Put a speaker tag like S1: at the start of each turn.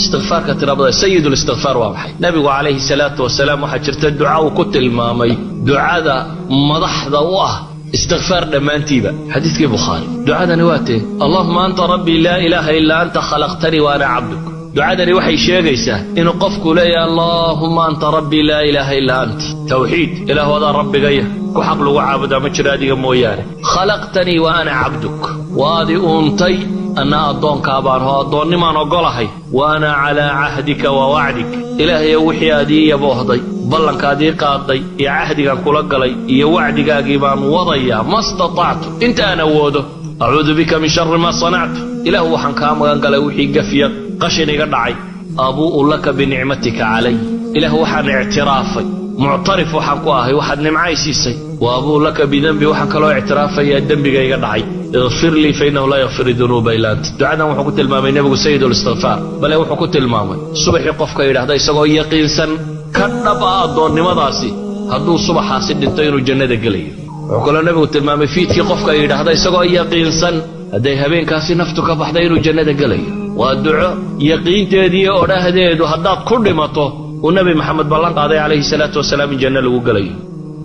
S1: Istikfaarka tirabada, sayid listikfaar waa maxay? Nabigu calayhi salaatu wasalaam waxaa jirta duca uu ku tilmaamay ducada madaxda u ah istikfaar dhammaantiiba, xadiidkii Bukhaari. Ducadani waa tee? "اللهم أنت ربي لا إله إلا أنت خلقتني وأنا عبدك." Ducadani waxay sheegaysaa inuu qofku leeyahay: "اللهم أنت ربي لا إله إلا أنت." Tawxiid. Ilaahu, adaa rabbigaya, ku xaq lagu caabudaa ma jiro adiga mooyaane. "خلقتني وأنا عبدك." Waad i uuntay, anna addoonkaa baan hoo, addoonnimaan oggolahay. "وأنا على عهدك ووعدك." Ilaahayo, wixii aad ii yaboohday, ballankaad ii qaaday iyo cahdigaan kula galay iyo wacdigaagii baan wadayaa. "ما استطعت," inta aan awoodo. "أعوذ بك من شر ما صنعت." Ilaahu, waxaan kaa magan galay wixii gafya, qashin iga dhacay. "أبوء لك بنعمتك علي." Ilaahu, waxaan ictiraafay, muctarif waxaan ku ahay waxaad nimcay siisay. "وأبوء لك بذنبي." Waxaan kaloo ictiraafayaa dembiga iga dhacay. "اغفر لي فإنه لا يغفر الذنوب إلا أنت." Ducadan wuxuu ku tilmaamay nebigu sayid listikfaar, bale wuxuu ku tilmaamay subaxii qofka yidhaahda isagoo yaqiinsan, ka dhab ah addoonnimadaasi, hadduu subaxaasi dhinto inuu jannada gelayo. Wuxuu kaloo nebigu tilmaamay fiidkii qofka yidhaahda isagoo yaqiinsan, hadday habeenkaasi naftu ka baxda, inuu jannada gelayo. Waa duco yaqiinteediiyo odhahdeedu haddaad ku dhimato uu Nebi Maxamed ballan qaaday calayhi salaatu wasalaam in janno lagu gelayo.